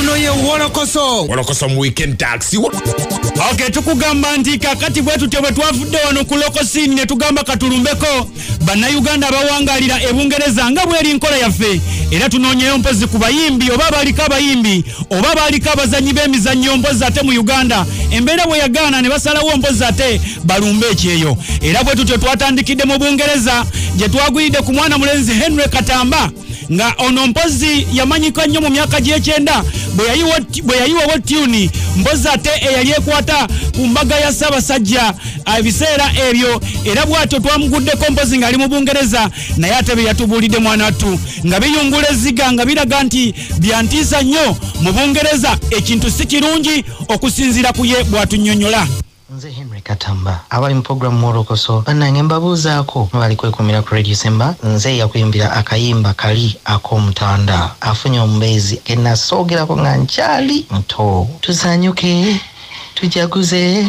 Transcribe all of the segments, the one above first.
Ono ye Wolokoso. Wolokoso mu weekend taxi. Okay, tukugamba nti kakati bwe tutyo bwe twavudde wano ku local scene ne tugamba katulumbeko bannayuganda abawangalira e Bungereza nga bweri nkola yaffe, era tunoonyeyo mpozi ku bayimbi oba abaliko abayimbi oba abaliko abazannyi b'emizannyo mpozi ate mu Uganda embeera bwe yagaana ne basalawo mpozi ate balumbe ekyeyo. Era bwe tutyo twatandikidde mu Bungereza gye twagwiridde ku mwana mulenzi Henry Katamba nga ono mpozi yamanyika nnyo mu myaka gy'ekyenda bwe yayiwawo tuni mpozi ate eyali ekwata ku mbaga ya Ssaabasajja ebiseera ebyo. Era bw'atyo twamuguddeko mpozi ng'ali mu Bungereza, naye ate bye yatubuulidde mwana wattu nga biyungula ezziga nga biraga nti byantiisa nnyo mu Bungereza, ekintu si kirungi okusinziira ku ye bw'atunnyonnyola. Nze Henry Katamba abali mu programu Wolokoso, bannange mbabuuzaako mwebali kwekumira ku Radio Simba. Nze yakuyimbira akayimba kali ak'omutanda afunye omubeezi ke nasoogerako nga nkyali muto. Tusanyuke tujaguze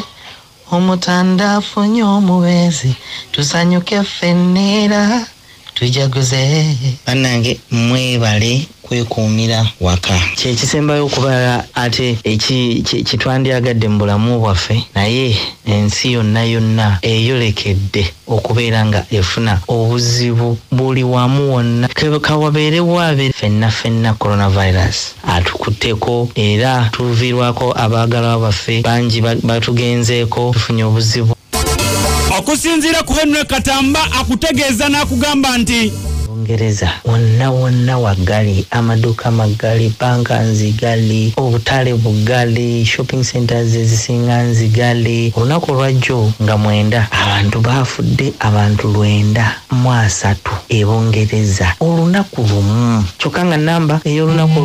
omutanda afunye omubeezi, tusanyuke ffenna tujaguze. Bannange mwebale kwekuumira waka, kyekisembayo okubala ate kitwandyagadde mu bulamu bwaffe, naye ensi yonna yonna eyolekedde okubeera nga efuna obuzibu buli wamu wonna, kawabeerewo abe ffenna ffenna coronavirus atukutteko era tuviirwako abaagalwa baffe bangi batugenzeeko, tufunye obuzibu. Okusinziira ku Henry Katamba akutegeeza n'akugamba nti Bungereza wonna wonna waggali, amaduuka magali, banka nzigali, obutale bugali, shopping centers ezisinga nzigali. Olunaku olwajjo nga 9 abantu bafudde abantu 930 e Bungereza olunaku lumu, kyokka nga namba ey'olunaku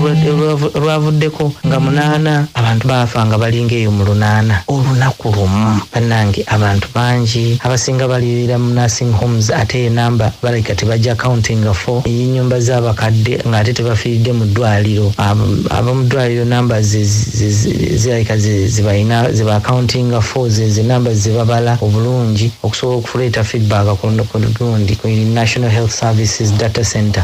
olwavuddeko nga 8 abantu baafa nga balinga eyo mu 8 olunaku lumu. Bannange abantu bangi abasinga baliira mu nursing homes, ate enamba baleka tebajja counting 4 ey'ennyumba z'abakadde ng'ate tebafiiridde mu ddwaliro. Ab'omu ddwaliro namba zirabika zibalina ziba accounting 4 ze namba zebabala obulungi okusobola okuleeta feedback ku gundi ku National Health Services Data Center.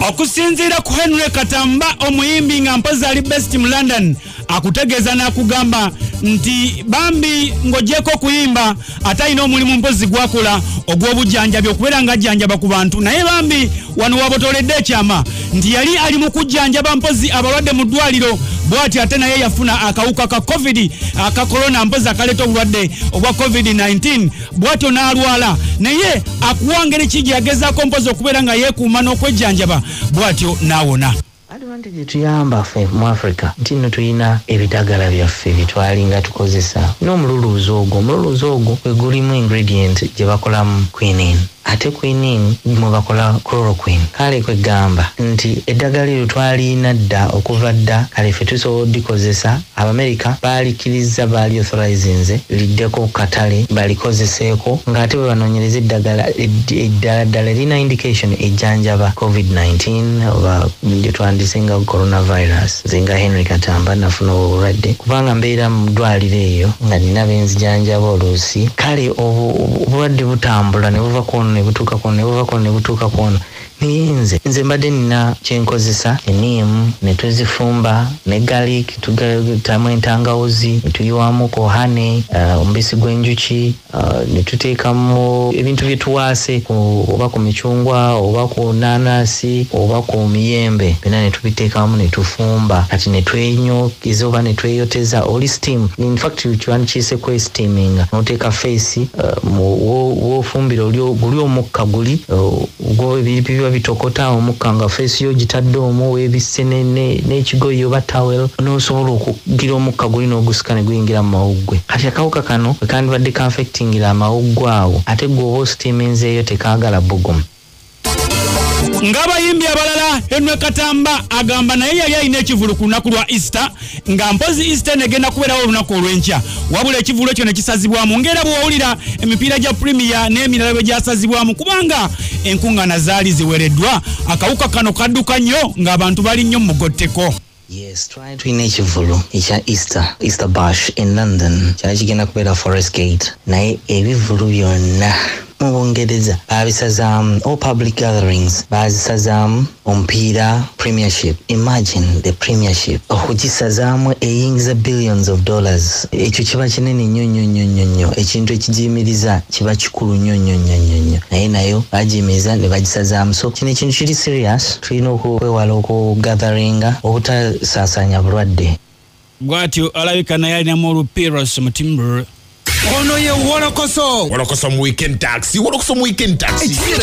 Okusinziira ku Henry Katamba omuyimbi nga mpozi ali best mu London akutegeeza n'akugamba nti bambi ng'ogyeko okuyimba ate alina omulimu mpozi gwakola ogw'obujjanjabi okubeera ng'ajjanjaba ku bantu, naye bambi wano wabotoledde ekyama nti yali ali mu kujjanjaba mpozi abalwadde mu ddwaliro, bw'atyo ate naye yafuna akawuka ka covid aka corona mpozi akaleeta obulwadde obwa covid-19, bw'atyo n'alwala, naye akuwa ngeri ki gye yagezaako mpozi okubeera nga yeekuuma n'okwejjanjaba, bw'atyo n'awona. Advantage tuyamba ffe mu Africa nti nno tulina ebidagala byaffe byetwalinga tukozesa n'omululuuzi ogwo. Omululuuzi ogwo gwe gulimu ingredient gye bakolamu quinine, ate quinine mwe bakola chloroquine. Kale kwegamba nti eddagala eryo twalina dda okuva dda, kale ffe tusobola oddikozesa. Abamerika baalikkiriza, baali authorizinze liddeko ku katale balikozeseeko, ng'ate bwe banoonyereza eddagala eddala ddala erina indication ejjanjaba covid-19 oba gye twandise nga coronavirus. Nze nga Henry Katamba nafuna obulwadde kubanga mbeera mu ddwaliro eyo nga nina benzijanjaba oluusi. Kale obulwadde butambula ne buva ku ono ne butuuka ku ono ne buva ku ono ne butuuka ku ono. Naye nze mbadde nina kyenkozesa eniimu ne tuzifumba ne garlic, tugatamu entangawuzi ne tuyiwamu ku honey, omubisi gw'enjuki, ne tuteekamu ebintu bye tuwaase oba ku micungwa oba ku naanasi oba ku miyembe, byonna ne tubiteekamu ne tufumba. Kati ne twenyokeza oba ne tweyoteza oli steam, in fact kiwandikiise kwesteaminga, n'oteeka feesi w'ofumbira guli omukka guli gwo biba bitokota omukka nga feesi yo gitadde omwo weebisse n'ekigoye oba towel, n'osobola okugira omukka guli n'ogusika ne guyingira mu mawuggwe. Kati akawuka kano bwe kandibadde ka-affectingira amawuggwe awo, ate gwe oba ositeaminzeeyo tekaagala bbugumu. Ng'abayimbi abalala, Henry Katamba agamba naye yali alina ekivulu ku lunaku lwa Easter, nga mpozi Easter negenda kubeerawo olunaku olw'enkya, wabula ekivulu ekyo ne kisazibwamu ng'era bw'owulira emipiira gya Premier n'emirala bwe gyasazibwamu kubanga enkuŋŋaana zaali ziwereddwa. Akawuka kano kadduka nnyo ng'abantu bali nnyo mu mugotteko. Yes, twali tulina ekivulu ekya Easter Bash in London, kyali kigenda kubeera Forest Gate, naye ebivulu byonna Mu Bungereza babisazaamu, all public gatherings bazisazaamu. Omupiira, Premiership, imagine the Premiership okugisazaamu eyingiza billions of dollars. Ekyo kiba kinene nnyo nnyo nnyo nnyo nnyo. Ekintu ekigiyimiriza kiba kikulu nnyo nnyo nnyo nnyo nnyo, naye nayo bagiyimiriza ne bagisazaamu. So kino ekintu kiri serious, tulina okwewala okugatheringa obutasaasaanya bulwadde. Bwatyo alabika naye alinamu olupiros mutimbre. Ono ye Wolokoso. Wolokoso mu Weekend Taxi, Wolokoso mu Weekend Taxi. Ekiseera